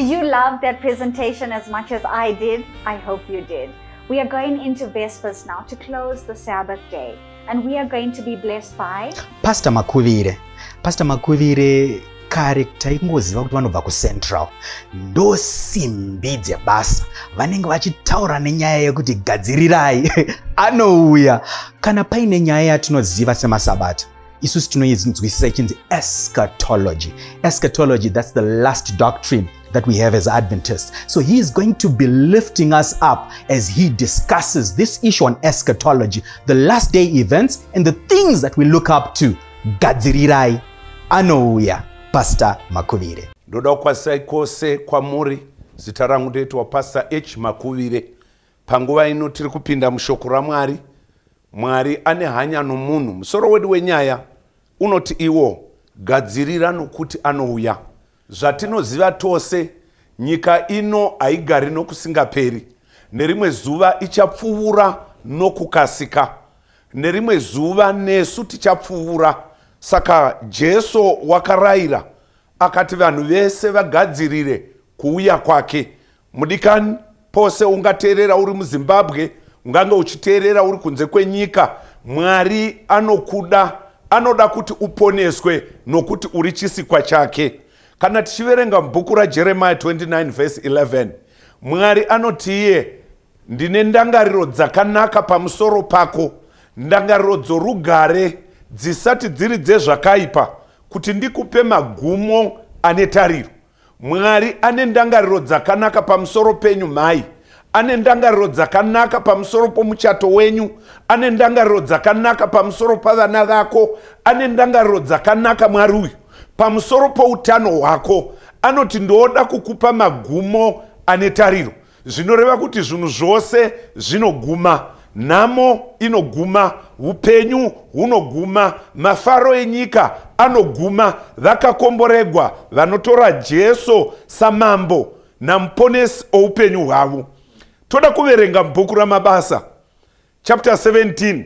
Did you love that presentation as much as I did? I hope you did. We are going into Vespers now to close the Sabbath day, and we are going to be blessed by Pastor Makuvire. Pastor Makuvire kare taingoziva kuti vanobva kuCentral, ndo simbi dzebasa, vanenge vachitaura nenyaya yekuti gadzirirai anouya. Kana paine nyaya yatinoziva semasabata isusu, tinoinzwisisa ichinzi eschatology. Eschatology, that's the last doctrine that we have as Adventists. So he is going to be lifting us up as he discusses this issue on eschatology, the last day events and the things that we look up to. Gadzirirai anouya. Pastor Makuvire. Ndoda kukwazisai kwose kwamuri. Zita rangu ndoitwa Pastor H Makuvire. Panguva ino tiri kupinda mushoko raMwari. Mwari ane hanya nomunhu. Musoro wedu wenyaya unoti iwo, "Gadzirira nokuti anouya." Zvatinoziva tose, nyika ino haigari nokusingaperi. Nerimwe zuva ichapfuura nokukasika, nerimwe zuva nesu tichapfuura. Saka Jesu wakarayira akati vanhu vese vagadzirire kuuya kwake. Mudikani, pose ungateerera uri muZimbabwe, ungange uchiteerera uri kunze kwenyika, Mwari anokuda, anoda kuti uponeswe nokuti uri chisikwa chake. Kana tichiverenga mubhuku raJeremiah 29 vhesi 11, Mwari anoti iye, "Ndine ndangariro dzakanaka pamusoro pako, ndangariro dzorugare, dzisati dziri dzezvakaipa, kuti ndikupe magumo ane tariro." Mwari ane ndangariro dzakanaka pamusoro penyu mhai, ane ndangariro dzakanaka pamusoro pomuchato wenyu, ane ndangariro dzakanaka pamusoro pavana vako, ane ndangariro dzakanaka Mwari uyu pamusoro poutano hwako. Anoti, "Ndoda kukupa magumo ane tariro." Zvinoreva kuti zvinhu zvose zvinoguma. Nhamo inoguma, upenyu hunoguma, mafaro enyika anoguma. Vakakomboregwa vanotora Jesu samambo namuponesi oupenyu hwavo. Toda kuverenga mubhuku raMabasa chapter 17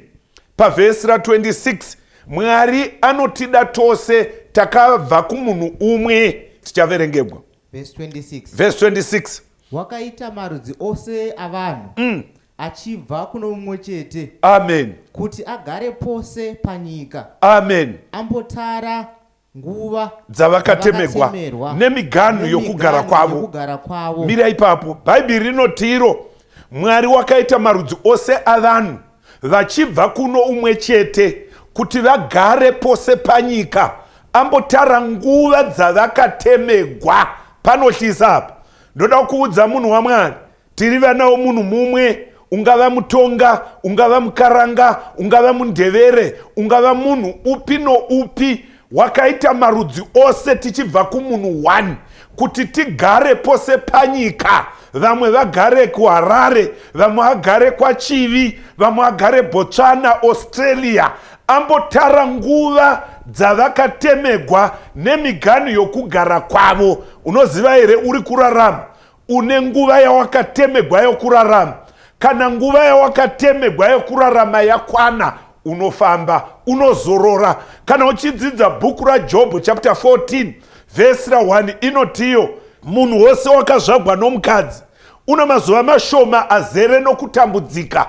pavhesi ra26. Mwari anotida tose, takabva kumunhu umwe. Tichaverengegwa. Verse 26. Vhesi 26. Wakaita marudzi ose avanhu achibva kuno mumwe chete, Amen. kuti agare pose panyika, Amen. ambotara nguva dzavakatemerwa dzavakatemerwa, nemiganhu yokugara nemiganhu kwavo. Yokugara kwavo. Mira ipapo. Bhaibheri rinotiro Mwari wakaita marudzi ose avanhu vachibva kuno umwe chete kuti vagare pose panyika, ambotara nguva dzavakatemegwa. Panohlisa apa. Ndoda kuudza munhu waMwari, tiri vana vomunhu mumwe. Ungava Mutonga, ungava Mukaranga, ungava Mundevere, ungava munhu upi noupi, wakaita marudzi ose tichibva kumunhu 1 kuti tigare pose panyika. Vamwe vagare kuHarare, vamwe vagare kwaChivi, vamwe vagare Botswana, Australia. Ambotara nguva dzavakatemegwa nemiganhu yokugara kwavo. Unoziva here, uri kurarama, une nguva yawakatemegwa yokurarama. Kana nguva yawakatemegwa yokurarama yakwana, unofamba, unozorora. Kana uchidzidza bhuku raJobho chapter 14 vhesi ra1, inotiyo, "Munhu wose wakazvagwa nomukadzi una mazuva mashoma azere nokutambudzika.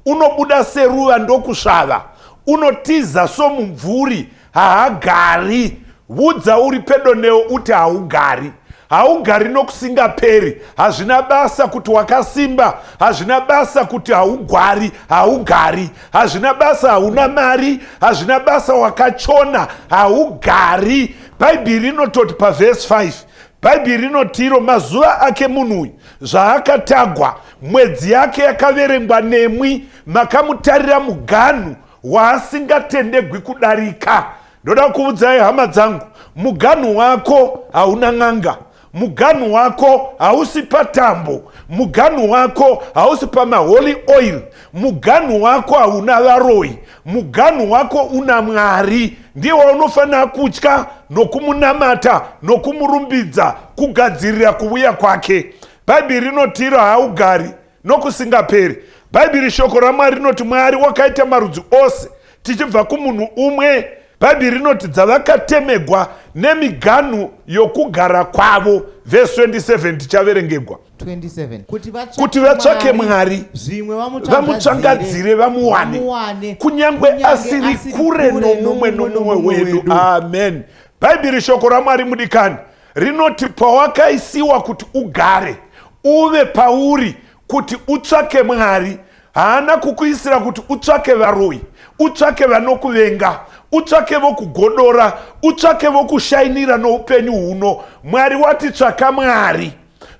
Unobuda seruva ndokusvava, unotiza somumvuri, haagari." Vudza uri pedo newe uti, "Haugari, haugari nokusingaperi." Hazvina basa kuti wakasimba, hazvina basa kuti haugwari, haugari. Hazvina basa hauna mari, hazvina basa wakachona, haugari. Bhaibheri rinototi pavhesi 5, Bhaibheri rinotiro, "Mazuva ake munhu uyu zvaakatagwa, mwedzi yake yakaverengwa nemwi, makamutarira muganhu waasingatendegwi kudarika." Ndoda kuudzai hama dzangu, muganhu wako hauna n'anga, muganhu wako hausi patambo, muganhu wako hausi pamaholy oil, muganhu wako hauna varoi. Muganhu wako una Mwari, ndiye waunofanira kutya nokumunamata nokumurumbidza, kugadzirira kuuya kwake. Bhaibheri rinotiro haugari nokusingaperi. Bhaibheri, shoko raMwari rinoti Mwari wakaita marudzi ose tichibva kumunhu umwe. Bhaibheri rinoti dzavakatemegwa nemiganhu yokugara kwavo. Vhesi 27 tichaverengegwa. 27 kuti Kuti vatsvake Mwari, zvimwe vamutsvangadzire vamuwane, kunyange asiri kure nomumwe nomumwe wedu. Amen. Bhaibheri shoko raMwari mudikani rinoti pawakaisiwa kuti ugare uve pauri kuti utsvake Mwari. Haana kukuisira kuti utsvake varoyi, utsvake vanokuvenga, utsvake vokugodora, utsvake vokushainira noupenyu huno. Mwari wati tsvaka Mwari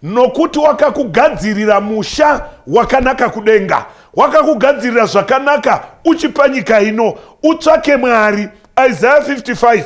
nokuti wakakugadzirira musha wakanaka kudenga, wakakugadzirira zvakanaka uchipa nyika ino. Utsvake Mwari. Isaya 55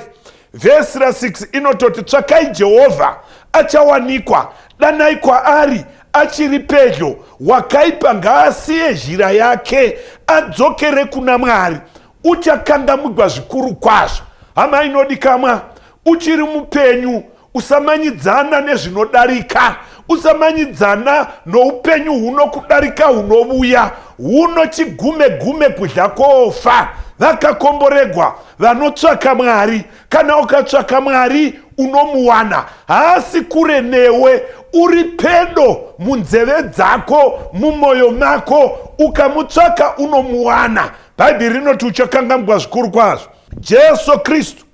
vhesi ra6 inototi tsvakai Jehovha achawanikwa, danai kwaari achiri pedyo. Wakaipa ngaasiye zhira yake adzokere kuna Mwari, uchakangamwigwa zvikuru kwazvo. Hama inodikamwa, uchiri mupenyu, usamanyidzana nezvinodarika, usamanyidzana noupenyu huno kudarika hunovuya huno chigume gume kudya koofa. Vakakomboregwa vanotsvaka Mwari. Kana ukatsvaka Mwari unomuwana, haasi kure newe, uri pedo munzeve dzako, mumwoyo mako. Ukamutsvaka unomuwana. Bhaibheri rinoti uchakangamwa zvikuru kwazvo. Jesu Kristu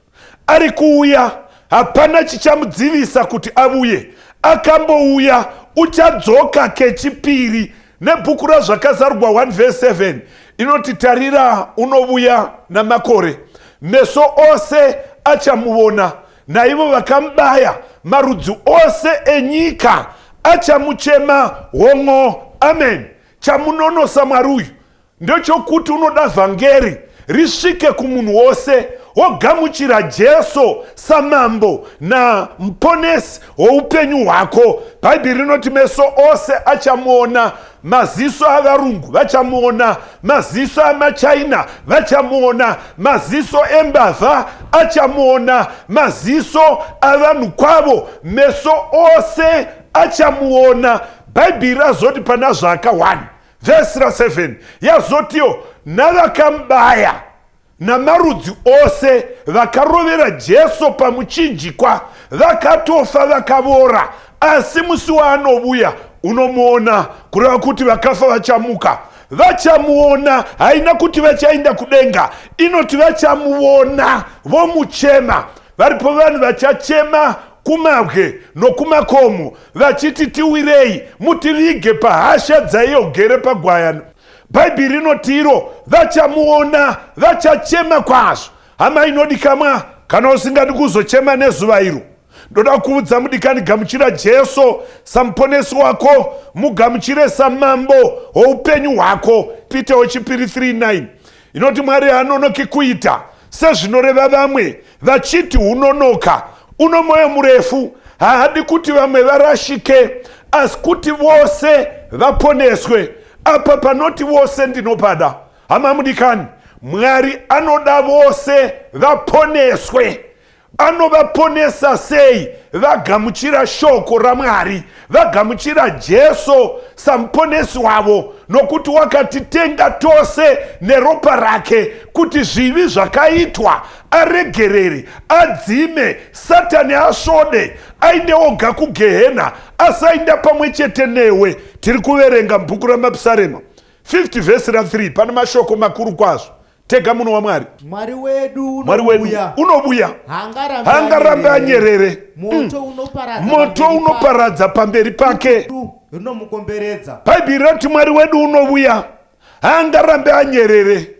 ari kuuya, hapana chichamudzivisa kuti avuye. Akambouya, uchadzoka kechipiri. Nebhuku raZvakazarurwa 1 vhesi 7 inoti tarira unovuya namakore, meso ose achamuvona, naivo vakamubaya, marudzi ose enyika achamuchema. Hongo, amen. Chamunonosa Mwari uyu ndechokuti unoda vhangeri risvike kumunhu wose, wogamuchira Jesu samambo namuponesi woupenyu hwako. Bhaibheri rinoti meso ose achamuona, maziso avarungu vachamuona, maziso amachina vachamuona, maziso embavha achamuona, maziso avanhu kwavo, meso ose achamuona. Bhaibheri razoti pana Zvaka 1 vhesi ra7 yazotiyo navakamubaya namarudzi ose vakarovera Jesu pamuchinjikwa vakatofa vakavora, asi musi waanovuya unomuona. Kureva kuti vakafa vachamuka, vachamuona. Haina kuti vachaenda kudenga, inoti vachamuona vomuchema. Varipo vanhu vachachema kumabwe nokumakomo vachiti tiwirei mutivige pahasha dzaiyogere pagwayana. Bhaibheri rinoti iro vachamuona vachachema kwazvo. Hama inodikamwa, kana usingadi kuzochema nezuva iro, ndoda kuudza mudikani, gamuchira Jesu samuponesi wako, mugamuchire samambo woupenyu hwako. Pita wechipiri 3:9 inoti Mwari haanonoki kuita sezvinoreva vamwe vachiti hunonoka, uno mwoyo murefu, haadi kuti vamwe varashike, asi kuti vose vaponeswe. Apa panoti vose ndinopada. Hama mudikani, Mwari anoda vose vaponeswe. Anovaponesa sei? Vagamuchira shoko raMwari, vagamuchira Jesu samuponesi wavo, nokuti wakatitenga tose neropa rake, kuti zvivi zvakaitwa aregerere, adzime, Satani asvode, ainde oga kugehena, asainda pamwe chete newe. Tiri kuverenga mubhuku raMapisarema 50 vhesi ra3, pane mashoko makuru kwazvo. Tega munhu waMwari. Mwari wedu Mwari wedu unovuya, haangarambe anyerere. Moto unoparadza pamberi pake, rinomukomberedza. Bhaibheri rinoti Mwari wedu unovuya, haangarambe anyerere.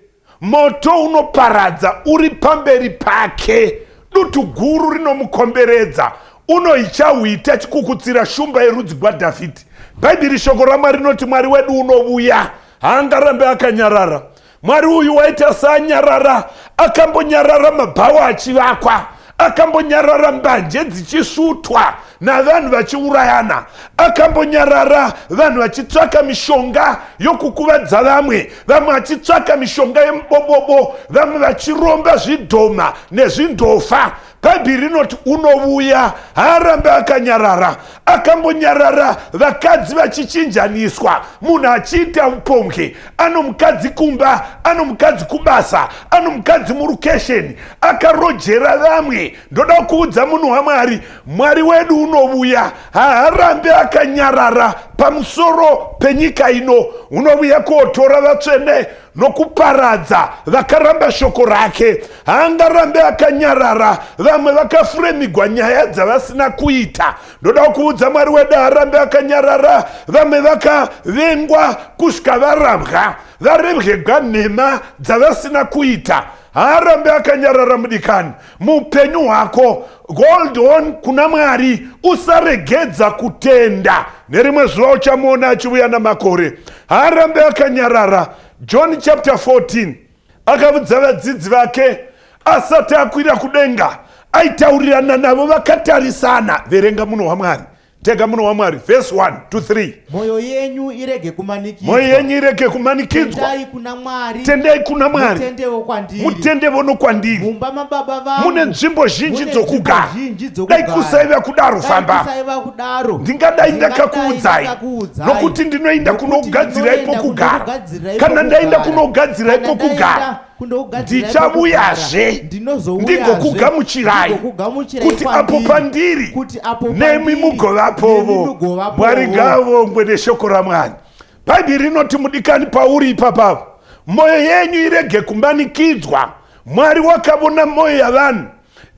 Moto unoparadza uri pamberi pake, dutu guru rinomukomberedza. Unoichauita chikukutsira shumba yerudzi gwaDhavhidhi. Bhaibheri shoko raMwari rinoti Mwari wedu unovuya, haangarambe akanyarara. Mwari uyu waita saanyarara, akambonyarara mabhawa achivakwa, akambonyarara mbanje dzichisvutwa navanhu vachiurayana, akambonyarara vanhu vachitsvaka mishonga yokukuvadza vamwe, vamwe vachitsvaka mishonga yemubobobo, vamwe vachiromba zvidhoma nezvindofa. Bhaibheri rinoti unovuya, haarambe akanyarara. Akambonyarara vakadzi vachichinjaniswa, munhu achiita upombwe, ano mukadzi kumba, ano mukadzi kubasa, ano mukadzi murukesheni, akarojera vamwe. Ndoda kuudza munhu waMwari, Mwari wedu unovuya, haarambe akanyarara pamusoro penyika ino. Unovuya kotora vatsvene nokuparadza vakaramba shoko rake. Haangarambe akanyarara vamwe vakafuremigwa nyaya dzavasina kuita. Ndoda kuudza, Mwari wedu haarambe akanyarara vamwe vakavengwa kusvika varambwa, varevhegwa nhema dzavasina kuita. Haarambe akanyarara. Mudikani, muupenyu hwako, hold on kuna Mwari, usaregedza kutenda. Nerimwe zuva uchamuona achiuya namakore. Haarambe akanyarara. John chapter 14, akabvudza vadzidzi vake asati akwira kudenga, aitaurirana navo vakatarisana. Verenga, munhu waMwari. Tega, munhu waMwari, verse 1 to 3. Mwoyo yenyu irege kumanikidzwa. Mwoyo yenyu irege kumanikidzwa. Tendai kuna Mwari. Tendai kuna Mwari. Mutendewo kwandiri. Mutendevo nokwandiri. Mumba mababa vangu mune nzvimbo zhinji mune dzokugara. nzvimbo zhinji dzokugara. Dai kusaiva kudaro, Dai famba, kusaiva kudaro, ndingadai ndakakuudzai, ndakakuudzai. Nokuti ndinoenda Nokuti kunokugadzirai ndinoenda pokugara. kunokugadzirai Kana ndaenda pokugara. kunokugadzirai Kana pokugara, ndaenda kunokugadzirai ndichauyazve, pokugara, ndinozouyazve, ndigokugamuchirai, ndigokugamuchirai kuti apo kwandiri, pandiri, kuti apo nemi pandiri, nemi mugovapovo. mugovapovo. Mwari ngaavongwe neshoko raMwari. Bhaibheri rinoti, mudikani, pauri ipapapo, mwoyo yenyu irege kumanikidzwa. Mwari wakavona mwoyo yavanhu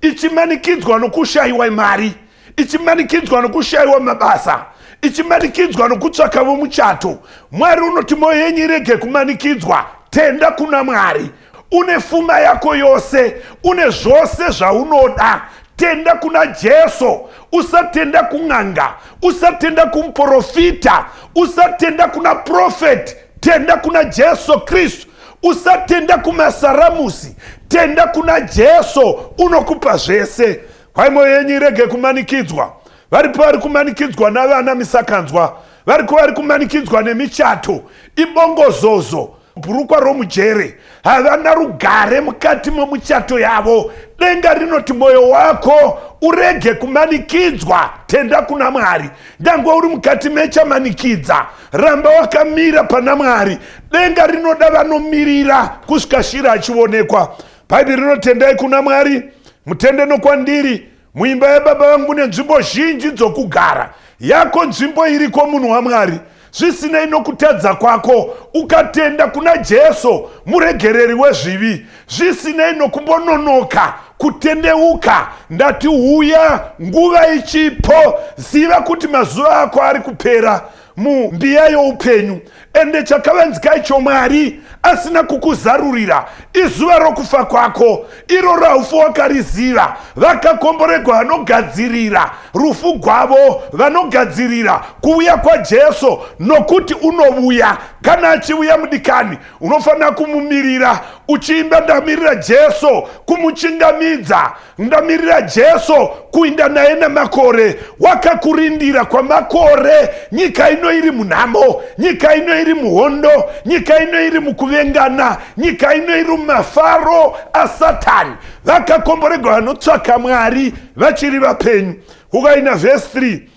ichimanikidzwa nokushayiwa mari, ichimanikidzwa nokushayiwa mabasa, ichimanikidzwa nokutsvaka vomuchato. Mwari unoti mwoyo yenyu irege kumanikidzwa, tenda kuna Mwari. Une fuma yako yose, une zvose zvaunoda. Tenda kuna Jesu, usatenda kun'anga, usatenda kumuprofita, usatenda kuna profeti. Tenda kuna Jesu Kristu. Usatenda kumasaramusi, tenda kuna Jesu, unokupa zvese. Kwai mwoyo yenyu irege kumanikidzwa. Varipo vari kumanikidzwa navana misakanzwa, variko vari kumanikidzwa nemichato, ibongozozo, bhurukwa romujere, havana rugare mukati momuchato yavo. Denga rinoti mwoyo wako urege kumanikidzwa, tenda kuna Mwari. Nyangwe uri mukati mechamanikidza, ramba wakamira pana Mwari. Denga rinoda vanomirira kusvika shira achionekwa. Bhaibheri rinotendai kuna Mwari, mutende nokwandiri. Muimba yababa vangu mune nzvimbo zhinji dzokugara. Yako nzvimbo iriko, munhu waMwari. Zvisinei nokutadza kwako, ukatenda kuna Jesu, muregereri wezvivi, zvisinei nokumbononoka kutendeuka, ndati uya nguva ichipo. Ziva kuti mazuva ako ari kupera mumbiya youpenyu, ende chakavanzika icho Mwari asina kukuzarurira izuva rokufa kwako. Iro raufu wakariziva. Vakakomboregwa vanogadzirira rufu gwavo, vanogadzirira kuuya kwaJesu, nokuti unovuya. Kana achiuya, mudikani, unofanira kumumirira uchiimba, "Ndamirira Jesu kumuchingamidza, ndamirira Jesu kuinda naye namakore." Wakakurindira kwamakore. Nyika ino iri munhamo, nyika ino iri muhondo, nyika ino iri mukuvengana, nyika ino iri mumafaro aSatani. Vakakomboregwa vanotsvaka Mwari vachiri vapenyu. Kukaina vhesi 3,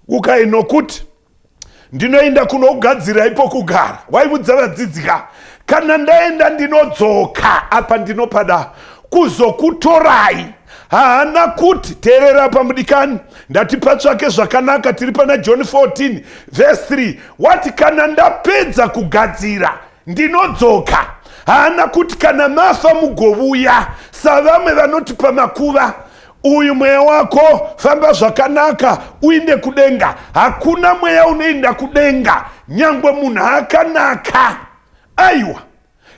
kukai, "Nokuti ndinoenda kunogadzira ipo kugara." Waivudza vadzidzi ka, "Kana ndaenda, ndinodzoka." Apa ndinopada kuzokutorai. Haana kuti, teerera pamudikani, ndati patsvake zvakanaka. Tiri pana John 14 verse 3. Wati, "Kana ndapedza kugadzira, ndinodzoka." Haana kuti, "Kana mafa mugovuya," savamwe vanoti pamakuva, "Uyu mweya wako, famba zvakanaka uinde kudenga." Hakuna mweya unoinda kudenga nyangwe munhu akanaka. Aiwa,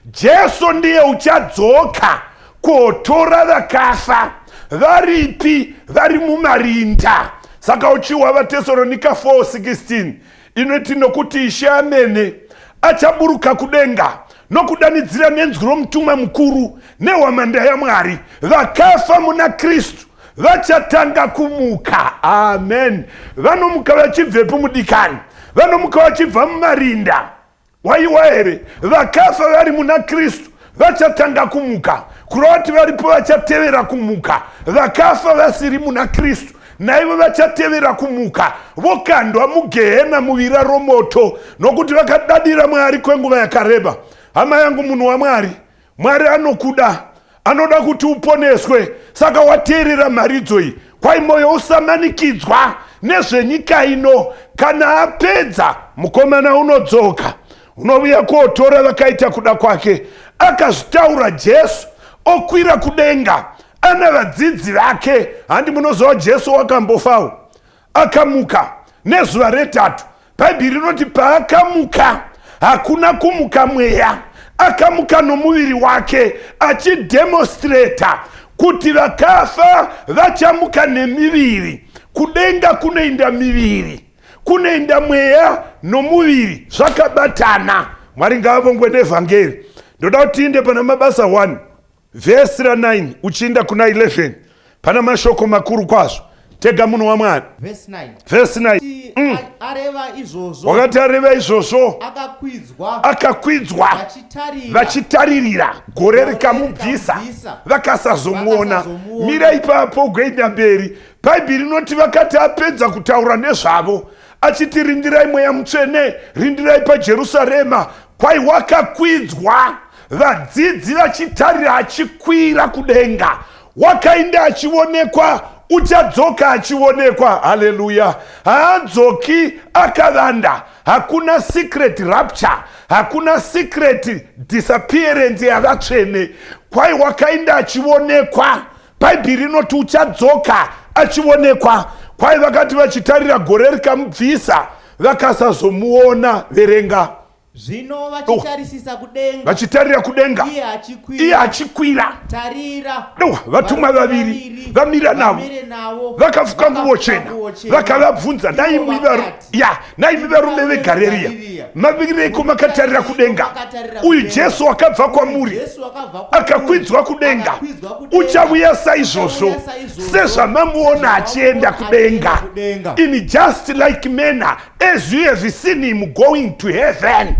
Jesu ndiye uchadzoka kotora vakafa. Varipi? Vari mumarinda. Saka uchiwa vaTesaronika 4:16 inoti, "Nokuti Ishe amene achaburuka kudenga nokudanidzira nenzwi romutumwa mukuru nehwamanda yaMwari. Vakafa muna Kristu vachatanga kumuka." Amen. Vanomuka vachibvepo, mudikani? Vanomuka vachibva mumarinda. Waiwa here? Vakafa vari muna Kristu vachatanga kumuka. Kureva kuti varipo vachatevera kumuka, vakafa vasiri muna Kristu, naivo vachatevera kumuka, vokandwa mugehena muvira romoto, nokuti vakadadira Mwari kwenguva yakareba. Hama yangu, munhu waMwari, Mwari anokuda, anoda kuti uponeswe. Saka wateerera mharidzo iyi, kwai moyo usamanikidzwa nezvenyika ino. Kana apedza, mukomana unodzoka, unovuya kotora vakaita kuda kwake. Akazvitaura Jesu okwira kudenga ana vadzidzi vake. Handi munoziva Jesu wakambofawo, akamuka nezuva retatu. Bhaibheri rinoti paakamuka hakuna kumuka mweya, akamuka nomuviri wake, achidemonstrata kuti vakafa vachamuka nemiviri. Kudenga kunoenda miviri, kunoenda mweya nomuviri zvakabatana. Mwari ngaavongwe nevhangeri. Ndoda kuti tiinde pana Mabasa 1 vhesi ra9 uchiinda kuna 11. Pana mashoko makuru kwazvo. Tega munhu waMwari. Vhesi 9. Vhesi 9. Areva izvozvo. Wakati areva izvozvo, akakwidzwa, akakwidzwa vachitaririra gore rikamubvisa, vakasazomuona. Mira ipapo ugoenda mberi. Bhaibheri rinoti vakati apedza kutaura nezvavo, achiti rindirai Mweya Mutsvene, rindirai paJerusarema, kwai wakakwidzwa, vadzidzi vachitarira achikwira kudenga. Wakainda achionekwa, uchadzoka achionekwa. Haleluya! Haadzoki akavanda. Hakuna secret rapture, hakuna secret disappearance yavatsvene. Kwai wakainda achionekwa. Bhaibheri rinoti uchadzoka achionekwa. Kwai vakati vachitarira gore rikamubvisa, vakasazomuona. Verenga. Zvino vachitarisisa kudenga, vachitarira kudenga, iye achikwira, iye achikwira, tarira, Dowa, vatumwa vaviri vamira navo, vakafuka nguvo chena, vakavabvunza, naimi varume veGareriya, mavireiko makatarira kudenga? Uyu Jesu wakabva kwamuri, akakwidzwa kudenga, uchavuya saizvozvo sezvamamuona achienda kudenga. In just like manner as you have seen him going to heaven.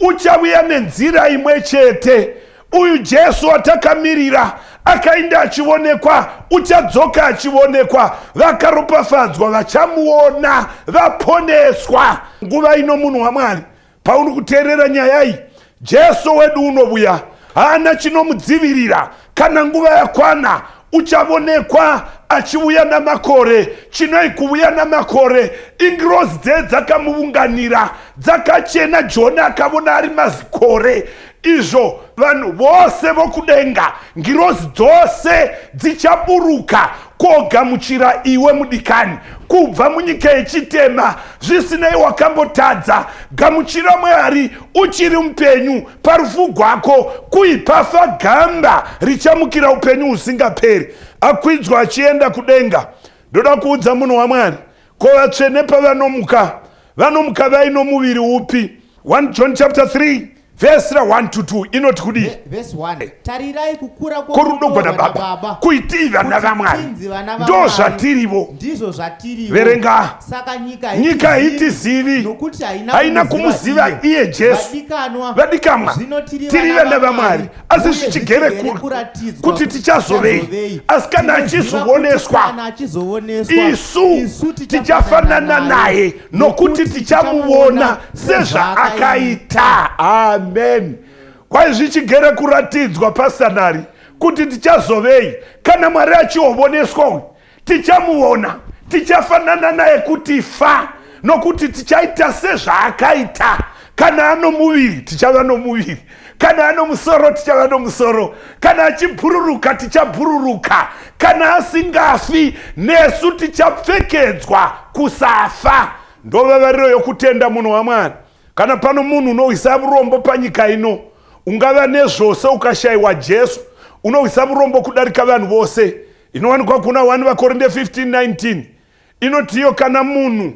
Uchavuya nenzira imwe chete. Uyu Jesu watakamirira akainda achionekwa, uchadzoka achionekwa. Vakaropafadzwa vachamuona, vaponeswa. Nguva ino munhu waMwari, pauri kuteerera nyaya iyi, Jesu wedu unovuya, haana chinomudzivirira. Kana nguva yakwana, uchavonekwa achiuya namakore. Chinoi kuvuya namakore? Ingirozi dze dzakamuvunganira dzakachena. Jona akavona ari mazikore. Izvo vanhu vose vokudenga, ngirozi dzose dzichaburuka kogamuchira iwe mudikani kubva munyika yechitema. Zvisinei wakambotadza, gamuchira Mwari uchiri mupenyu parufu gwako. Kuipafa gamba richamukira upenyu husingaperi. Akwidzwa achienda kudenga. Ndoda kuudza munhu waMwari, ko vatsvene pavanomuka, vanomuka vaino muviri upi? 1 John chapter 3 vhesi ra 1 to 2 inoti kudii? Vhesi 1, tarirai kukura kworudo gwanababa kuitii vana vaMwari. Ndo zvatirivo, ndizvo zvatirivo. Verenga. Saka nyika nyika haitizivi nokuti haina kumuziva iye Jesu. Vadikamwa, tiri vana vaMwari, asi zvichigere kuti tichazovei. Asi kana achizooneswa, isu tichafanana naye, nokuti tichamuona sezvaakaita. Amen. Kwai zvichigere kuratidzwa pasanari kuti tichazovei. Kana Mwari achiovoneswa uyu, tichamuona, tichafanana naye kuti fa, nokuti tichaita sezvaakaita. Kana ano muviri, tichava nomuviri. Kana ano musoro, tichava nomusoro. Kana achibhururuka, tichabhururuka. Kana asingafi, nesu tichapfekedzwa kusafa. Ndovavariro yokutenda munhu waMwari. Kana pano munhu unohwisa vurombo panyika ino, ungava nezvose ukashayiwa Jesu, unohwisa vurombo kudarika vanhu vose. Inowanikwa kuna 1 vaKorinde 15:19. Inoti iyo, kana munhu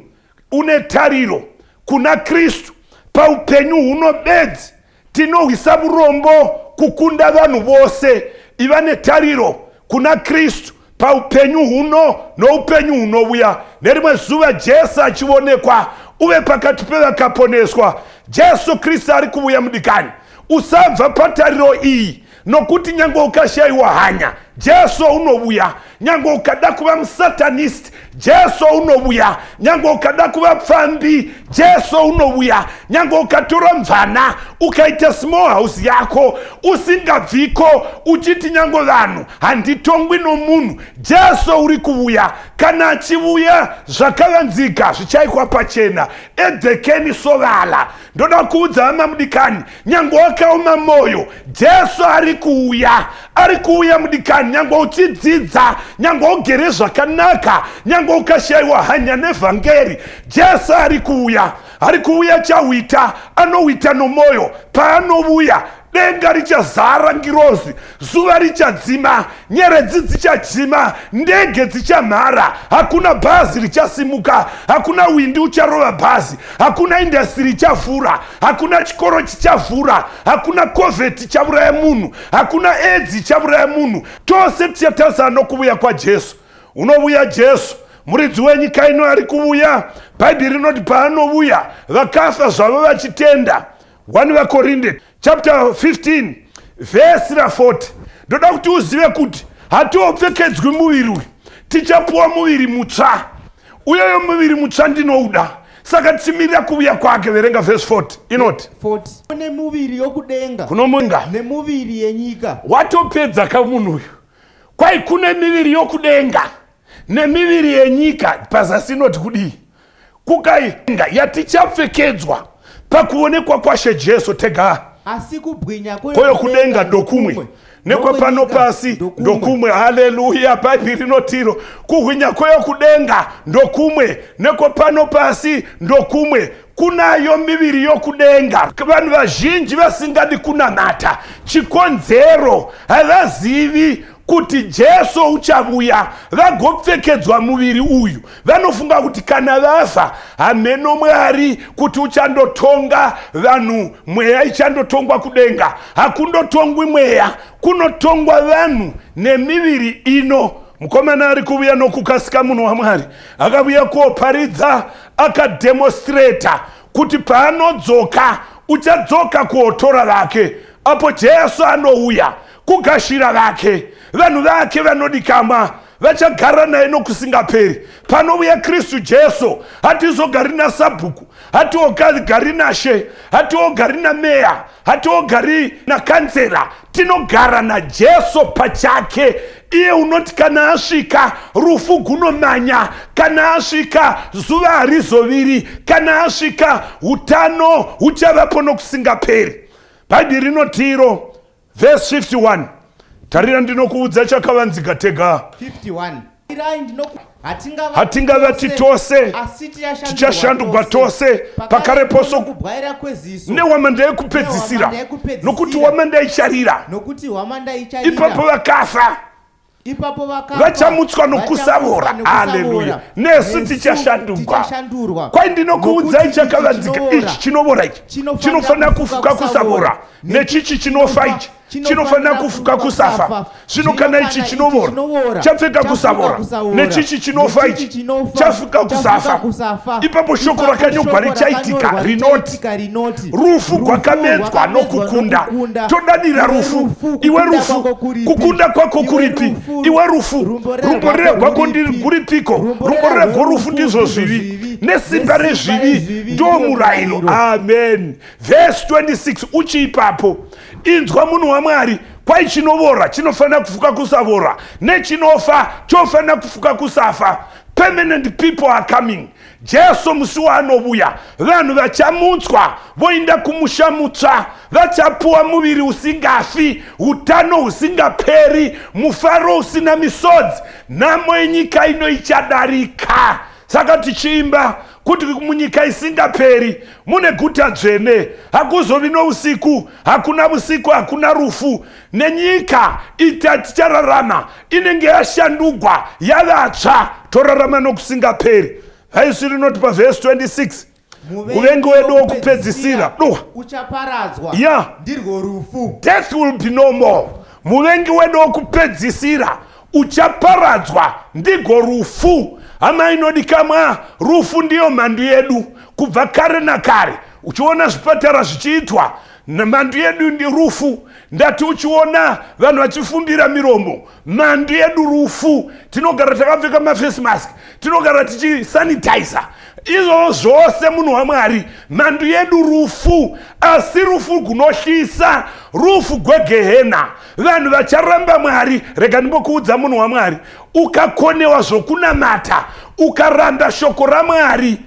une tariro kuna Kristu paupenyu huno bedzi, tinohwisa vurombo kukunda vanhu vose. Iva netariro kuna Kristu paupenyu huno noupenyu hunovuya. Nerimwe zuva Jesu achionekwa, uve pakati pevakaponeswa. Jesu Kristu ari kuvuya mudikani. Usabva patariro iyi. Nokuti nyange ukashayiwa hanya, Jesu unovuya. Nyange ukada kuva musatanist, Jesu unovuya. Nyange ukada kuva pfambi, Jesu unovuya. Nyange ukatora mvana ukaita small house yako usingabviko, uchiti nyange vanhu handitongwi nomunhu, Jesu uri kuvuya. Kana achivuya, zvakavanzika zvichaikwa pachena edhekeni sovala. Ndoda kuudza hama mudikani, nyange wakaoma moyo, Jesu ari kuuya, ari kuuya mudikani. Nyange uchidzidza, nyange ugere zvakanaka, nyange ukashayiwa hanya nevhangeri, Jesu ari kuuya, ari kuuya. Chawita anowita nomwoyo. Paanovuya, denga richazara ngirozi, zuva richadzima, nyeredzi dzichadzima, ndege dzichamhara, hakuna bhazi richasimuka, hakuna windi ucharova bhazi, hakuna indastiri ichavhura, hakuna chikoro chichavhura, hakuna covid ichauraya munhu, hakuna aids ichauraya munhu. Tose tichatarisana nokuvuya kwaJesu. Unovuya Jesu, muridzi wenyika ino ari kuvuya. Bhaibheri rinoti paanovuya, vakafa zvavo vachitenda. 1 VaKorinde chapter 15 vhesi ra40. Ndoda kuti uzive kuti hatiopfekedzwi muviri uyu, tichapuwa muviri mutsva. Uyoyo muviri mutsva ndinouda, saka tichimirira kuvuya kwake. Verenga vhesi 40, inoti 40. Kune muviri yokudenga kunomunga nemuviri yenyika. Watopedza kamunhu uyu. Kwai kune miviri yokudenga nemiviri yenyika. Pazasi inoti kudii? Kukainga yatichapfekedzwa pakuonekwa kwaShe Jesu tega. Asi kubwinya kwoyo kudenga ndokumwe, nekwepano pasi ndokumwe. Haleluya! Bhaibheri rinotiro kuhwinya kweyo kudenga ndokumwe, nekwepano pasi ndokumwe. Kunayo miviri yokudenga. Vanhu vazhinji vasingadi kunamata, chikonzero havazivi kuti Jesu uchavuya vagopfekedzwa muviri uyu. Vanofunga kuti kana vafa, hameno Mwari kuti uchandotonga vanhu, mweya ichandotongwa kudenga. Hakundotongwi mweya, kunotongwa vanhu nemiviri ino. Mukomana ari kuvuya nokukasika. Munhu waMwari akavuya kuoparidza, akademonstrata kuti paanodzoka uchadzoka kuotora vake. Apo Jesu anouya kugashira vake, vanhu vake vanodikamwa vachagara naye nokusingaperi. Panouya Kristu Jesu, hatizogari nasabhuku, hatiogari nashe, hatiogari nameya, hatiogari nakansela. Tinogara naJesu pachake. Iye unoti kana asvika, rufu gunomanya, kana asvika, zuva harizoviri, kana asvika, utano huchavapo nokusingaperi. Bhaibheri rinotiro vhesi 51, tarira, ndinokuudza chakavanzika tega. 51. Irai Hatingavati tose, asi tichashandugwa tose pakarepo kubwaira kweziso, nehwamanda yekupedzisira, Nehwamanda yekupedzisira. Nokuti hwamanda icharira, nokuti hwamanda icharira, ipapo vakafa ipapo vakafa vachamutswa nokusavora. Vachamutswa Haleluya! Nesu tichashandugwa. Tichashandurwa. Kwai ndinokuudzai Nokuti ichi chakavanzika, chinovora, ichi chinovora ichi chinofanira chinofanira kufuka kufuka kusavora, kusavora, nechichi chinofa ichi chinofanira kufuka kusafa. Zvino kana ichi chinovora chapfeka kusavora, nechichi chinofa ichi chafuka kusafa, ipapo shoko rakanyorwa richaitika rinoti, rufu rwakamedzwa nokukunda. Todanira rufu, iwe rufu, kukunda kwako kuripi? Iwe rufu, rumborera rwako kuripiko? Rumborera rworufu ndizvo zvivi, nesimba rezvivi ndo murayiro. Amen. Vhesi 26 uchi ipapo. Inzwa, munhu waMwari. Kwai chinovora chinofanira kufuka kusavora, nechinofa chofanira kufuka kusafa. Permanent people are coming. Jesu musi waanovuya, vanhu vachamutswa voinda kumusha mutsva, vachapuwa muviri usingafi, utano husingaperi, mufaro usina misodzi. Nhamo yenyika ino ichadarika. Saka tichiimba kuti munyika isingaperi mune guta dzvene, hakuzovi nousiku, hakuna usiku, hakuna rufu, nenyika ita tichararama inenge yashandugwa yavatsva, torarama nokusingaperi. Vhaisi rinoti pavhesi 26, muvengi wedu wokupedzisira duwa uchaparadzwa, ndirwo rufu. Death will be no more. Muvengi wedu wokupedzisira uchaparadzwa, ndigo rufu. Hama inodikamwa, rufu ndiyo mhandu yedu kubva kare nakare. Uchiona zvipatara zvichiitwa, mhandu yedu ndi rufu. Ndati uchiona vanhu vachifumbira miromo, mhandu yedu rufu. Tinogara takapfeka maface mask, tinogara tichisanitizer izvozvo zvose. Munhu waMwari, mhandu yedu rufu, asi rufu gunohlisa, rufu gwegehena. Vanhu vacharamba Mwari. Rega ndimbokuudza, munhu waMwari, ukakonewa zvokunamata, ukaramba shoko raMwari,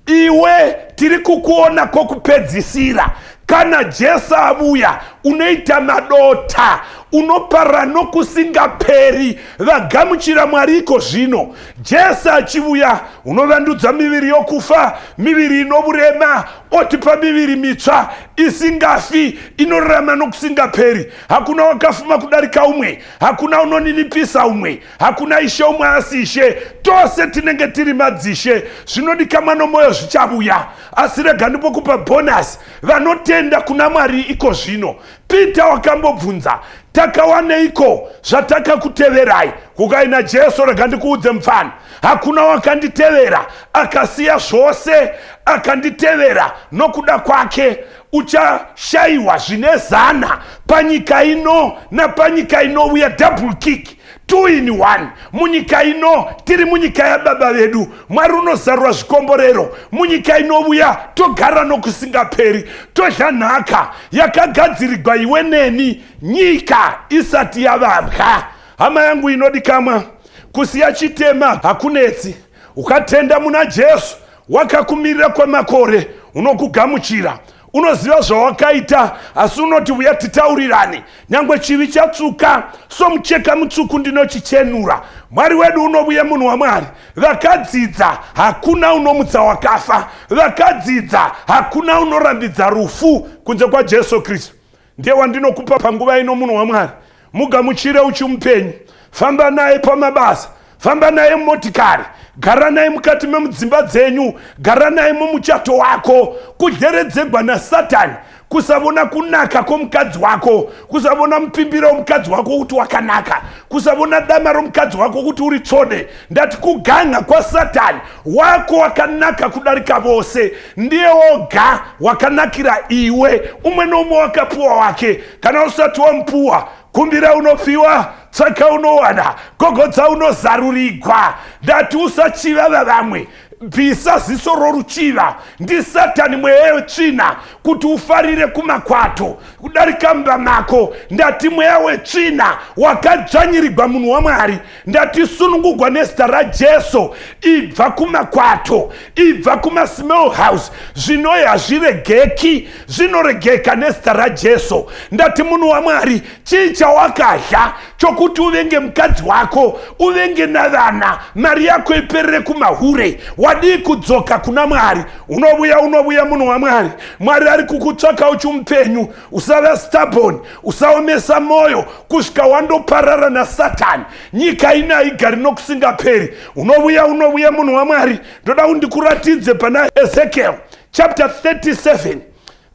iwe tiri kukuona kwokupedzisira. Kana Jesu avuya, unoita madota, unoparara nokusingaperi. Vagamuchira Mwari iko zvino. Jesu achivuya, unovandudza miviri yokufa, miviri inovurema, otipa miviri mitsva isingafi, inorarama nokusingaperi. Hakuna wakafuma kudarika umwe, hakuna unoninipisa umwe, hakuna ishe umwe asi ishe. Tose tinenge tiri madzishe. Zvinodikamwa nomwoyo zvichavuya. Asi rega ndimbokupa bhonasi: vanotenda kuna Mwari iko zvino. Peter wakambobvunza, "Takawaneiko zvatakakuteverai?" Kukaina Jesu, rega ndikuudze mufana, hakuna wakanditevera akasiya zvose akanditevera nokuda kwake. Uchashayiwa zvine zana panyika ino napanyika inouya. Double kick, two in one. Munyika ino tiri munyika yababa vedu Mwari, unozarura zvikomborero. Munyika inouya togara nokusingaperi, todya nhaka yakagadzirigwa iwe neni nyika isati yavambwa. Hama yangu inodikamwa, kusiya chitema hakunetsi. Ukatenda muna Jesu wakakumirira kwemakore, unokugamuchira. Unoziva zvawakaita, asi unoti, "Uya titaurirane. Nyange chivi chatsvuka somucheka mutsvuku, ndinochichenura." Mwari wedu unovuya, munhu waMwari. Vakadzidza, hakuna unomutsa wakafa. Vakadzidza, hakuna unorambidza rufu kunze kwaJesu Kristu. Ndiye wandinokupa panguva ino, munhu waMwari. Mugamuchire uchimupenyu. Famba naye pamabasa, famba naye mumotikari, gara naye mukati memudzimba dzenyu, gara naye mumuchato wako. Kudyeredzegwa naSatani, kusavona kunaka kwomukadzi wako, kusavona mupimbiro womukadzi wako kuti wakanaka, kusavona dama romukadzi wako kuti uri tsvode, ndati kuganga kwaSatani. Wako wakanaka kudarika vose, ndiye woga wakanakira iwe. Umwe noumwe wakapuwa wake. Kana usati wamupuwa, kumbira unopiwa, tsvaka unowana, gogodza unozarurigwa. Ndati usachiva vavamwe. Bvisa ziso roruchiva. NdiSatani, mweya wetsvina, kuti ufarire kumakwato kudarika mumba mako. Ndati mweya wetsvina wakadzvanyirigwa, munhu waMwari. Ndati sunungugwa nezita raJesu. Ibva kumakwato, ibva kumasmall house. Zvinoyi hazviregeki, zvinoregeka nezita raJesu. Ndati munhu waMwari, chii chawakadya chokuti uvenge mukadzi wako, uvenge navana, mari yako iperere kumahure? Wadii kudzoka kuna Mwari? Unovuya, unovuya, munhu waMwari. Mwari ari kukutsvaka uchimupenyu. Usava stubborn, usaomesa mwoyo kusvika wandoparara naSatani. Nyika ino haigari nokusingaperi. Unovuya, unovuya, munhu waMwari. Ndoda kuti ndikuratidze pana Ezekiel chapter 37,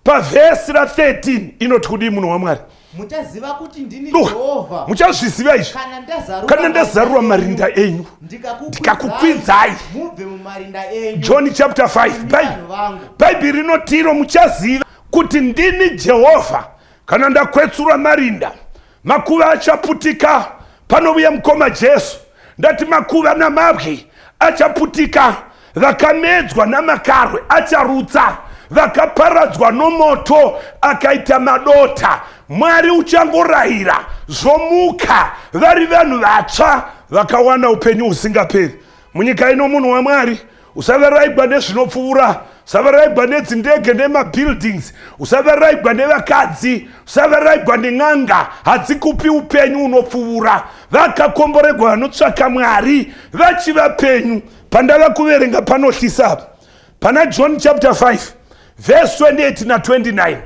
pavhesi ra13, inoti kudii, munhu waMwari? Muchaziva kuti ndini Duh, Jehovha muchazviziva izvi kana ndazarura kana ndazarura marinda enyu, ndikakukwidzai ndikakukwidzai mubve mumarinda enyu, John chapter 5. imi vanhu vangu. Bhaibheri rinotiro, muchaziva kuti ndini Jehovha kana ndakwetsura marinda. Makuva achaputika panovuya mukoma Jesu. Ndati makuva namabwe achaputika, vakamedzwa namakarwe acharutsa, vakaparadzwa nomoto akaita madota. Mwari uchangorayira, zvomuka vari vanhu vatsva vakawana upenyu husingaperi munyika ino. Munhu waMwari, usavaraigwa nezvinopfuura, usavaraigwa nedzindege nemabuildings, usavaraigwa nevakadzi, usavaraigwa nen'anga. Hadzikupi upenyu unopfuura. Vakakomboregwa vanotsvaka Mwari vachivapenyu. Pandava kuverenga panohlisa apa, pana John chapter 5 verse 28 na29,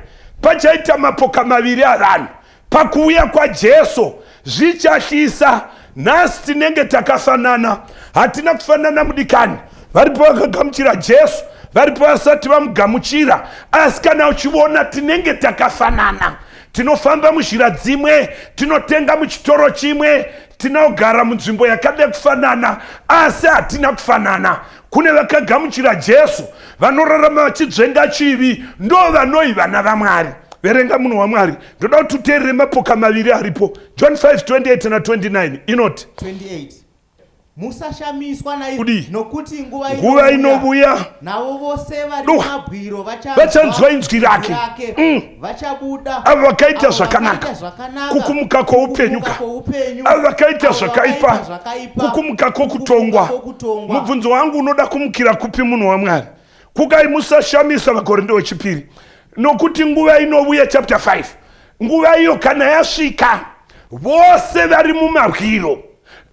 pachaita mapoka maviri avanhu pakuuya kwaJesu. Zvichahlisa. Nhasi tinenge takafanana. Hatina kufanana, mudikani. Varipo vakagamuchira Jesu, varipo vasati vamugamuchira. Asi kana uchiona, tinenge takafanana. Tinofamba muzhira dzimwe, tinotenga muchitoro chimwe, tinogara munzvimbo yakada kufanana, asi hatina kufanana. Kune vakagamuchira Jesu, vanorarama vachidzvenga chivi, ndo vanoi vana vaMwari. Verenga munhu waMwari. Ndoda kuti uteerere mapoka maviri aripo. John 5 28 na 29 inoti 28 Musashamiswa naizvo, Kudii? nokuti nguva Nguva inovuya navo vose vari Duwa. mumabwiro Vachanzwa inzwi rake. Vachabuda. Avo vakaita Avo zvakanaka, vakaita zvakanaka, kukumuka kwoupenyu ka. kukumuka kwoupenyu. Avo vakaita Avo zvakaipa, vakaita zvakaipa, kukumuka kwokutongwa. kwokutongwa. Mubvunzo wangu unoda kumukira kupi munhu waMwari? Kukai musashamisa vaKorinde wechipiri, nokuti nguva inovuya, chapter 5, nguva iyo kana yasvika, vose vari mumabwiro,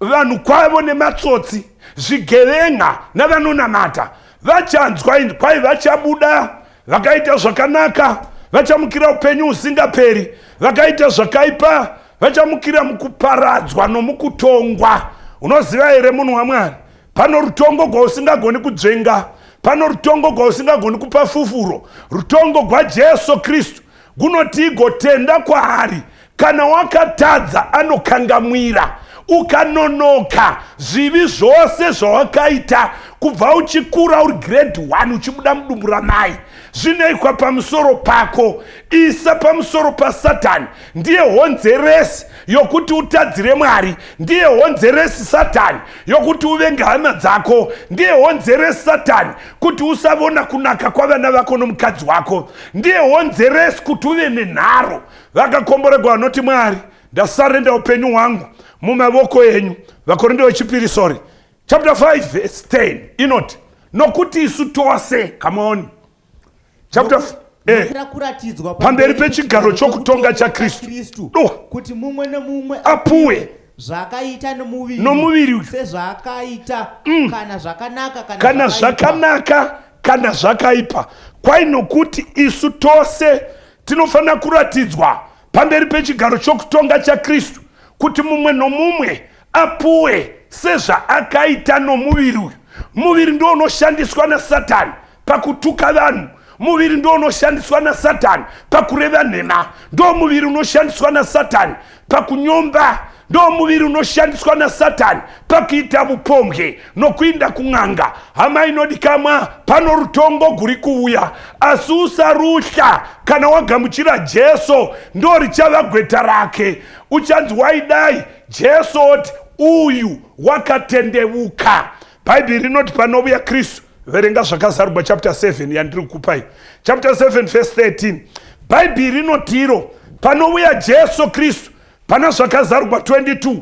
vanhu kwavo nematsotsi, zvigevenga navanonamata, vachanzwa inzwi, kwai vachabuda. Vakaita zvakanaka vachamukira upenyu husingaperi, vakaita zvakaipa vachamukira mukuparadzwa nomukutongwa. Unoziva here munhu waMwari, pano rutongo gwausingagoni kudzvenga, pano rutongo gwausingagoni kupa fufuro. Rutongo gwaJesu Kristu gunoti igotenda kwaari. Kana wakatadza anokangamwira, ukanonoka zvivi zvose zvawakaita kubva uchikura uri grade 1 uchibuda mudumbu ramai zvinoikwa pamusoro pako. Isa pamusoro paSatani, ndiye honzeresi yokuti utadzire Mwari, ndiye honzeresi Satani yokuti uvenge hama dzako, ndiye honzeresi Satani kuti usavona kunaka kwavana vako nomukadzi wako, ndiye honzeresi kuti uve nenharo. Vakakomboregwa vanoti, Mwari, ndasarenda upenyu hwangu mumavoko enyu. VaKorinde wechipiri, sorry, chapter 5 verse 10 inoti, nokuti isu tose, come on, chapter kuratidzwa pamberi pechigaro chokutonga chaKristu. Duwa. Kuti mumwe nemumwe apuwe zvaakaita nomuviri, Nomuviri uyu. Sezvaakaita, kana zvakanaka kana, kana zvakaipa. Zvakanaka kana zvakaipa. Kwai nokuti isu tose tinofanira kuratidzwa pamberi pechigaro chokutonga chaKristu, kuti mumwe nomumwe apuwe sezvaakaita nomuviri uyu. Muviri ndo unoshandiswa naSatani pakutuka vanhu, muviri ndo unoshandiswa naSatani pakureva nhema, ndo muviri unoshandiswa naSatani pakunyomba, ndo muviri unoshandiswa naSatani pakuita vupombwe nokuinda kun'anga. Hama inodikamwa, pano rutongo guri kuuya, asi usaruhla. Kana wagamuchira Jesu, ndo richava gweta rake. Uchanzi waidai Jesu oti uyu wakatendevuka. Bhaibheri rinoti panovuya Kristu, verenga Zvakazarurwa chapter 7 yandiri kukupai, chapter 7 verse 13. Bhaibheri rinotiro panouya Jesu Kristu, pana Zvakazarurwa 22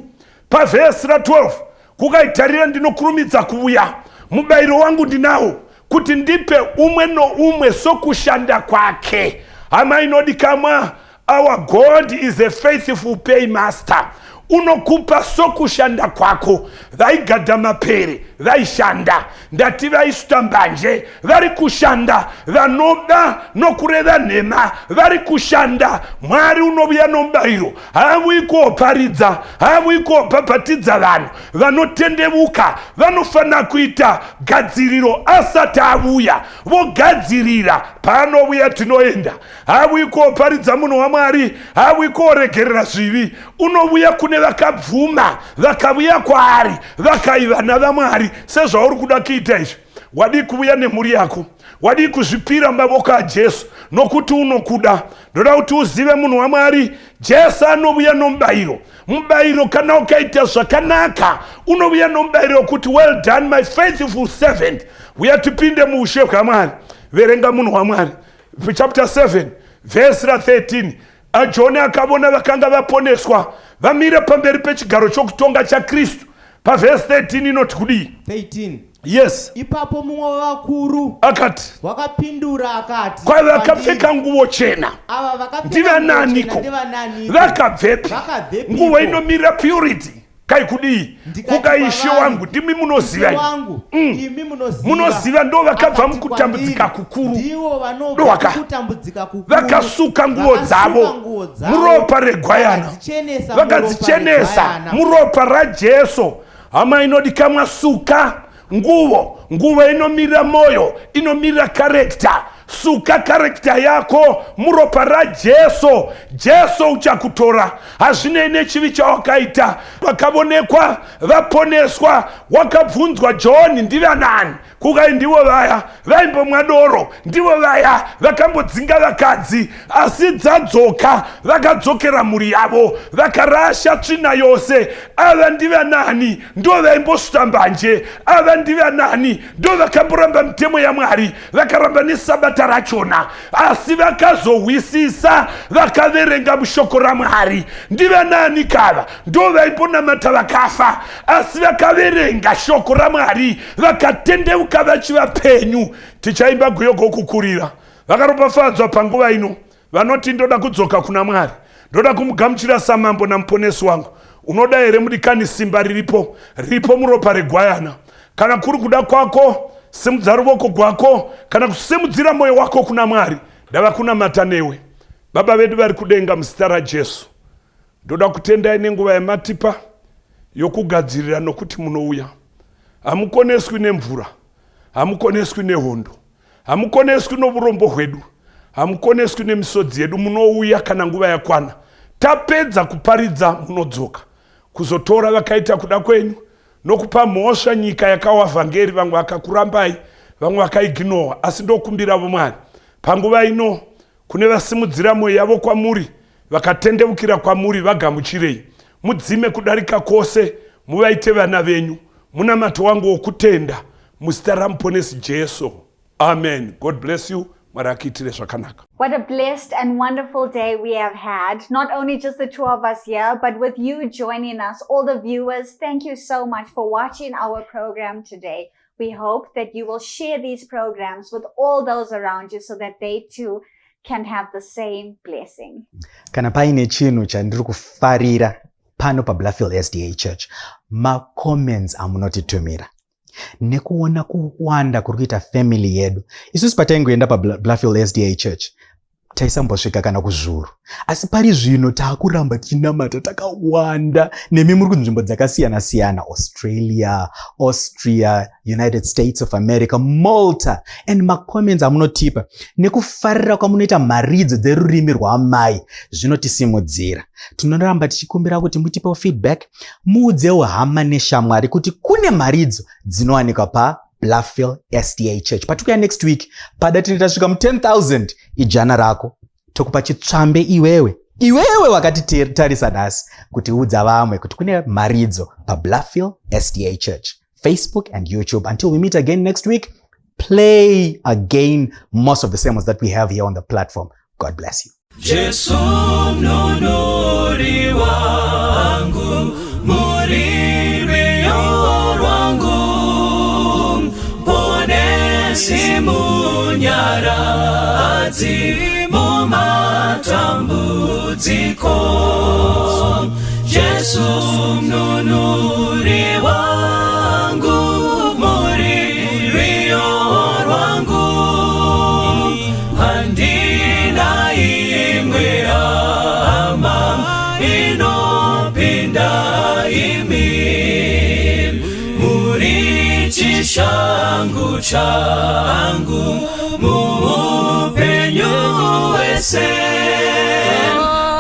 pavhesi ra12, kukaitarira, ndinokurumidza kuuya, mubayiro wangu ndinawo, kuti ndipe umwe noumwe sokushanda kwake. Hama inodikamwa, our God is a faithful paymaster. Unokupa sokushanda kwako. Vaigadha mapere vaishanda, ndati vaisuta mbanje vari kushanda, vanoba nokureva nhema vari kushanda. Mwari unovuya nomubayiro. Haavuyi koparidza, haavuyi kobhabhatidza vanhu vanotendevuka. Vanofanira kuita gadziriro asati avuya, vogadzirira. Paanovuya tinoenda. Haavuyi koparidza munhu waMwari, haavuyi koregerera zvivi. Unovuya kune vakabvuma, vakavuya kwaari, vakaiva navamwari. Sezvauri kuda kuita izvi, wadii kuvuya nemhuri yako? Wadii kuzvipira mumavoko aJesu, nokuti unokuda? Ndoda kuti uzive munhu waMwari, Jesu anovuya nomubayiro. Mubayiro, kana ukaita zvakanaka, unovuya nomubayiro wekuti, "Well done, my faithful servant, uya tipinde muushe hwaMwari." Verenga munhu waMwari, chapter 7 vhesi ra13. AJoni akavona vakanga vaponeswa vamire pamberi pechigaro chokutonga chaKristu. Pavhesi 13 inoti kudii? 13. Yes. Ipapo mumwe wavakuru akati, wakapindura akati kwai vakapfeka nguvo chena ava vakapfeka ndivananiko? nguo chena ndivananiko? Vakabvepi? Vakabvepiko? Nguvo inomirira purity. Kai kudii? Ndikati Kuka, Ishe kwavari, wangu, ndimi munoziva. Ishe wangu, imi munoziva. Munoziva. Ndo vakabva Akati mukutambudzika kwandiri, kukuru. ndivo vanobva Ndowaka. mukutambudzika kukuru, Vakasuka nguvo vakasuka dzavo nguo dzavo, muropa regwayana, vakadzichenesa vakadzichenesa muropa regwayana. Muropa raJesu. Hama inodikamwa, suka nguvo. Nguvo inomirira mwoyo, inomirira character. Suka character yako muropa raJesu. Jesu uchakutora, hazvinei nechivi chawakaita. Vakavonekwa vaponeswa, wakabvunzwa Johni, ndivanani? Kukai ndivo vaya vaimbomwa doro, ndivo vaya vakambodzinga vakadzi, asi dzadzoka vakadzokera mhuri yavo, vakarasha tsvina yose. Ava ndivanani? Ndo vaimbosvuta mbanje. Ava ndivanani? Ndo vakamboramba mitemo yaMwari, vakaramba nesabata rachona, asi vakazohwisisa, vakaverenga mushoko raMwari. Ndivanani kava? Ndo vaimbonamata vakafa, asi vakaverenga shoko raMwari, vakatendeuka vachivapenyu. Tichaimba gwiyo gokukurira. Vakaropafadzwa panguva ino vanoti, "Ndoda kudzoka kuna Mwari, ndoda kumugamuchira samambo namuponesi wangu." Unoda here, mudikani? Simba riripo, riripo muropa regwayana. Kana kuri kuda kwako, simudza ruoko gwako kana kusimudzira mwoyo wako kuna Mwari. Ndava kunamata newe. Baba vedu vari kudenga, muzita raJesu, ndoda kutendai nenguva yamatipa yokugadzirira, nokuti munouya. Hamukoneswi nemvura, hamukoneswi nehondo, hamukoneswi nourombo hwedu, hamukoneswi nemisodzi yedu. Munouya kana nguva yakwana. Tapedza kuparidza, munodzoka kuzotora vakaita kuda kwenyu nokupa mhosva nyika yakawa vhangeri. Vamwe vakakurambai, vamwe vakaiginowa, asi ndokumbiravo, Mwari, panguva ino kune vasimudzira mwoyo yavo kwamuri, vakatendeukira kwamuri, vagamuchirei, mudzime kudarika kwose, muvaite vana venyu. Munamato wangu wokutenda muzita ramuponesi Jesu, amen. God bless you. Mwari akuitire zvakanaka. What a blessed and wonderful day we have had. Not only just the two of us here, but with you joining us, all the viewers. Thank you so much for watching our program today. We hope that you will share these programs with all those around you so that they too can have the same blessing. Kana paine chinhu chandiri kufarira pano paBluffhill SDA Church, macomments amunotitumira nekuona kuwanda kuri kuita family yedu. Isusu pataingoenda paBluffhill SDA Church taisambosvika kana kuzvuru, asi pari zvino taakuramba tichinamata takawanda nemi muri kunzvimbo dzakasiyana-siyana, Australia, Austria, United States of America, Malta, and macomments amunotipa nekufarira kwamunoita mharidzo dzerurimi rwaamai zvinotisimudzira. Tinoramba tichikumbira kuti mutipewo feedback, muudzewo hama neshamwari kuti kune mharidzo dzinowanikwa paBluffhill SDA Church. Patikuya next week, pada tinenge tasvika mu10,000. Ijana rako, tokupa chitsvambe iwewe, iwewe wakatitarisa nhasi, kuti udza vamwe kuti kune mharidzo paBluffhill SDA Church, Facebook and YouTube. Until we meet again next week, play again most of the sermons that we have here on the platform. God bless you. Jesu mununuri wangu, muri rwiyo rwangu, Muponesi, munyaradzi mumatambudziko. Jesu mununuri wangu, muri rwiyo rwangu, handina imwe hama inopinda imi. Muri chishangu changu muupenyu hwese,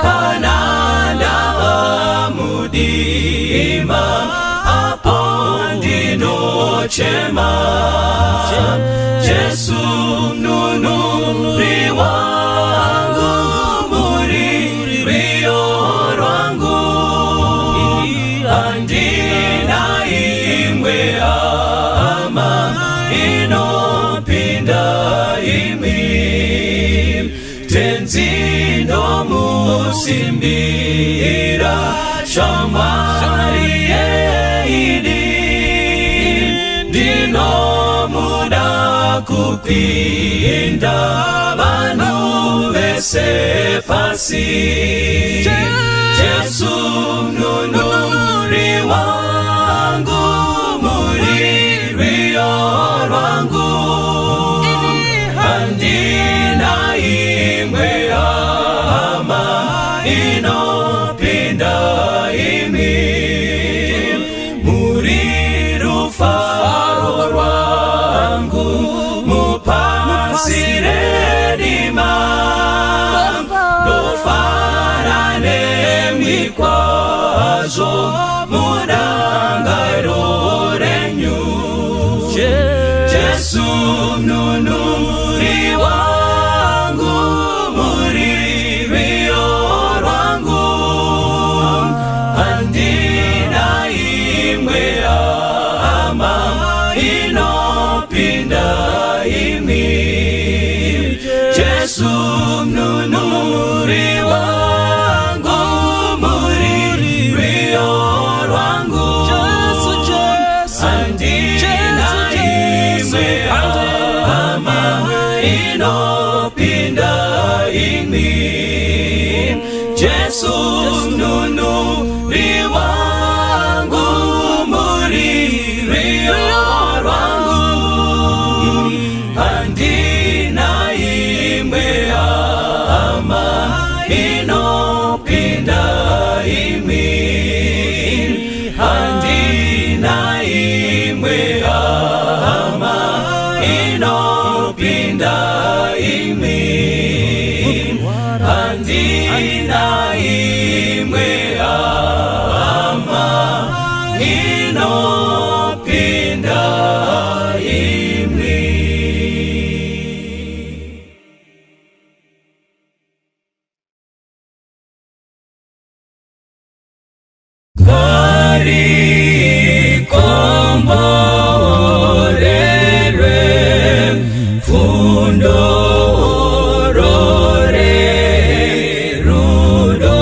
kana ndava mudima apo ndinochema. Jesu mununuri wangu, muri rwiyo rwangu, handina imwe hama inopinda imi. Tenzi ndomusimbira, shamwari yeidi, ndinomuda kupinda vanhu vese pasi. Jesu mununuri wangu, muri rwiyo rwangu, handina imwe hama inopinda imi. Muri rufaro rwangu mupasi rerima, ndofara nemi kwazvo mudangaro. hama inopinda imi. Jesu mununuri wangu, muri rwiyo rwangu. Handina imwe hama inopinda imi. Jesu mununuri wangu, muri rwiyo rwangu. Handina imwe hama inopinda imi. Handina imwe hama inopinda imi. Handina imwe hama inopinda imi. Ngarikomborerwe pfundo rerudo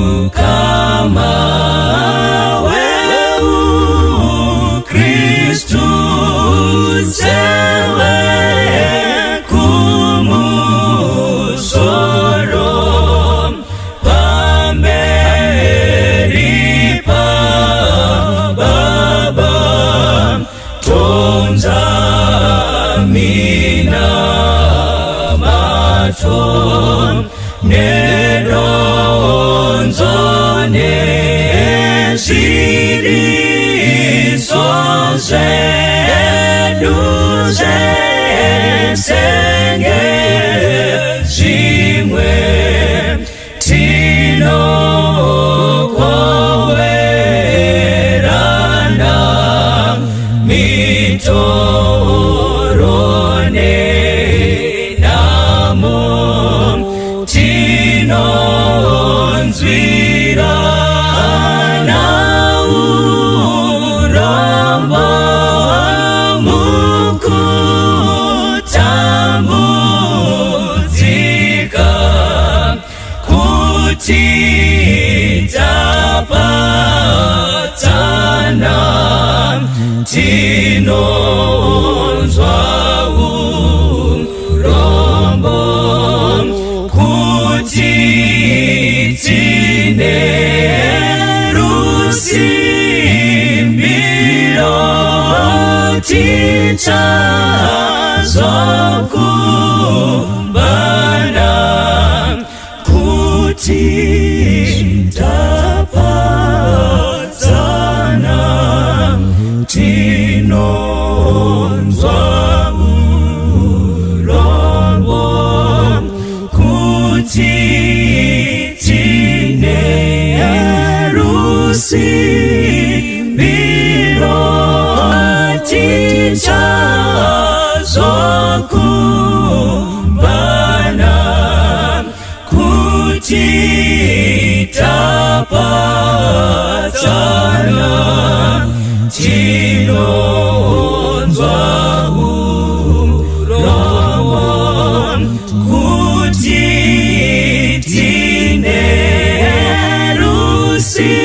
rweukama hweuKristu sewe kumusoro pamberi pa Baba tonza minamato nedonzo nezviriso zvedu zvese ngezvimwe tinokoverana mitoro nenhamo tinonzwirana urombo mukutambudzika kuti tapatsana tinonzwa urombo kuti tine rusimbiro tichazokumbana kuti tapatsana tinonzwa urombo kuti tine rusimbiro tichazokumbana kuti tapatsana tinonzwa urombo kuti tine rusimbiro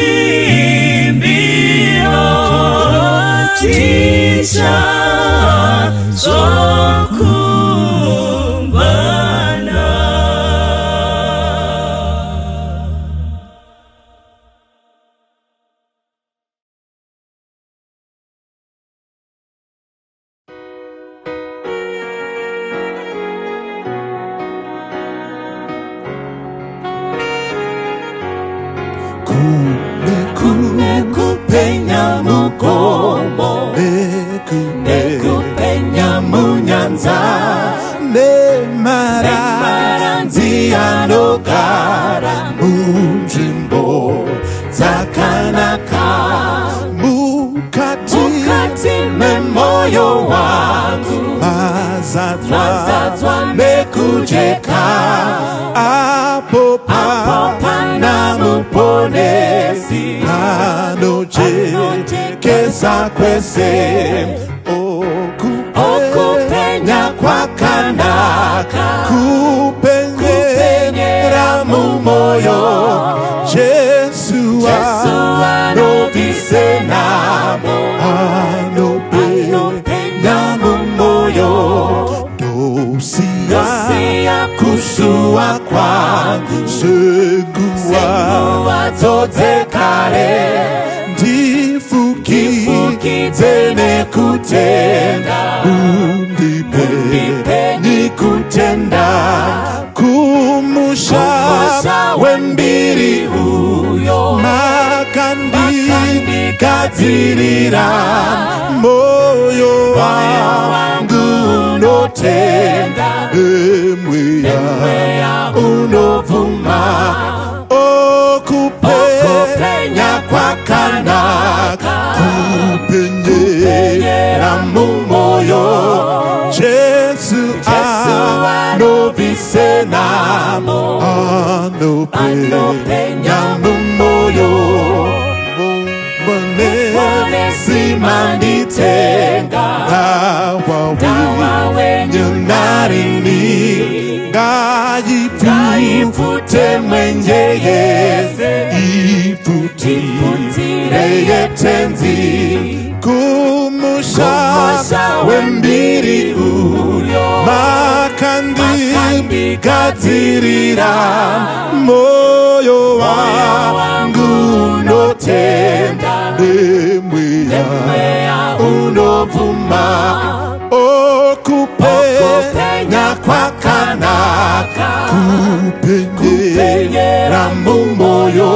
tichazokumbana. Kune kupenya mugomo, nekupenya munyanza, nemaranzi anogara munzvimbo dzakanaka. Mukati memoyo wangu mazadzwa nekujeka, apo pana muponesi. Muponesi anojekesa kwese. Okupenya kwakanaka kupenyera mumoyo. Jesu anobvise nhamo, anopenya mumoyo. Ndosiya kusuwa kwangu senguva dzekare, ndifukidze nekutenda, undipe nekutenda kumusha wembiri uyo makandigadzirira. Moyo wangu unotenda, nemweya unobvuma. Okupenya kwakanaka kupenyera mumoyo. Jesu anobvise nhamo, anopenya mumoyo. Muponesi manditenga, ndava wenyu narini. Ngaipfute mwenje yese, ipfutire yeTenzi kumusha wembiri uyo makandigadzirira. Moyo wangu unotenda, nemweya unobvuma. Okupenya kwakanaka kupenyera mumoyo.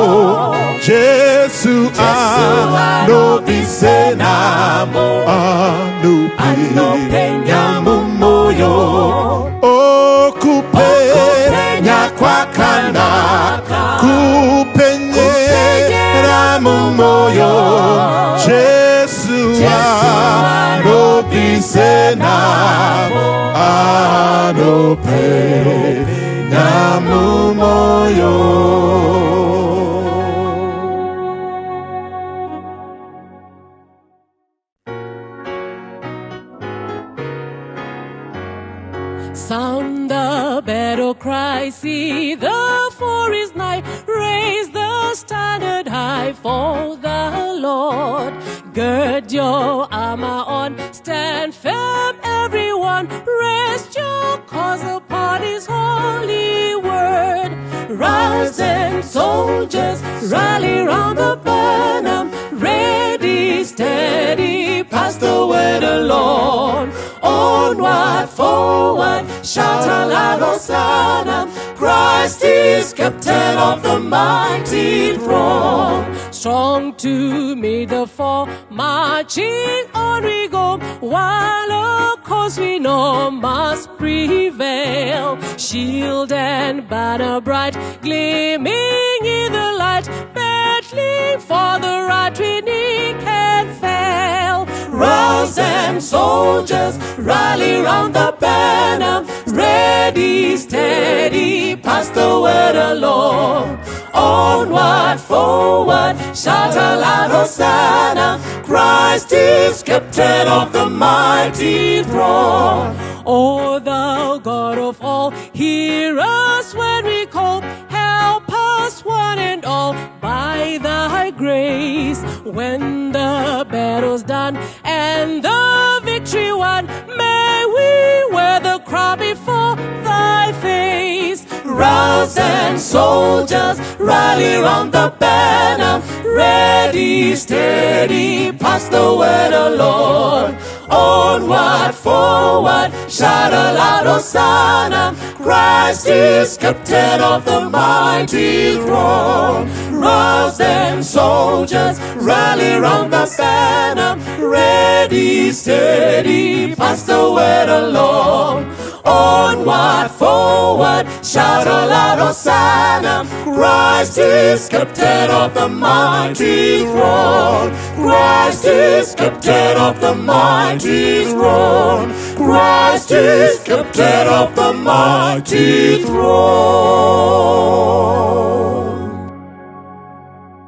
Jesu anobvise nhamo, anopenya mumoyo. Okupenya kwakanaka kupenyera mumoyo. Jesu anobvise nhamo, anopenya mumoyo. Sound the battle cry, see the foe is nigh, raise the standard high for the Lord. Gird your armor on, stand firm, everyone, rest your cause upon his holy word. Rouse them, soldiers, rally round the banner, ready, steady, pass the word along. Onward, forward, shout aloud, Hosanna. Christ is captain of the mighty throng. Strong to meet the foe, marching on we go, while a cause we know must prevail. Shield and banner bright, gleaming in the light, battling for the right we need can fail. Rouse them, soldiers, rally round the banner, ready, steady, pass the word along. Onward, forward, shout aloud, Hosanna. Christ is captain of the mighty throng. O thou God of all, hear us when we call. Help us one and all by thy grace. When the battle's done and the victory won, may we wear the crown before thy face. Rouse and soldiers, rally round the banner, ready, steady, pass the word along. Onward, forward, shout aloud, Hosanna. Christ is captain of the mighty throng. Rouse them, soldiers, rally round the banner, ready, steady, pass the word along. Onward, forward, shout aloud, Hosanna. Christ is captain of the mighty throng. Christ is captain of the mighty throng. Christ is captain of the mighty throng.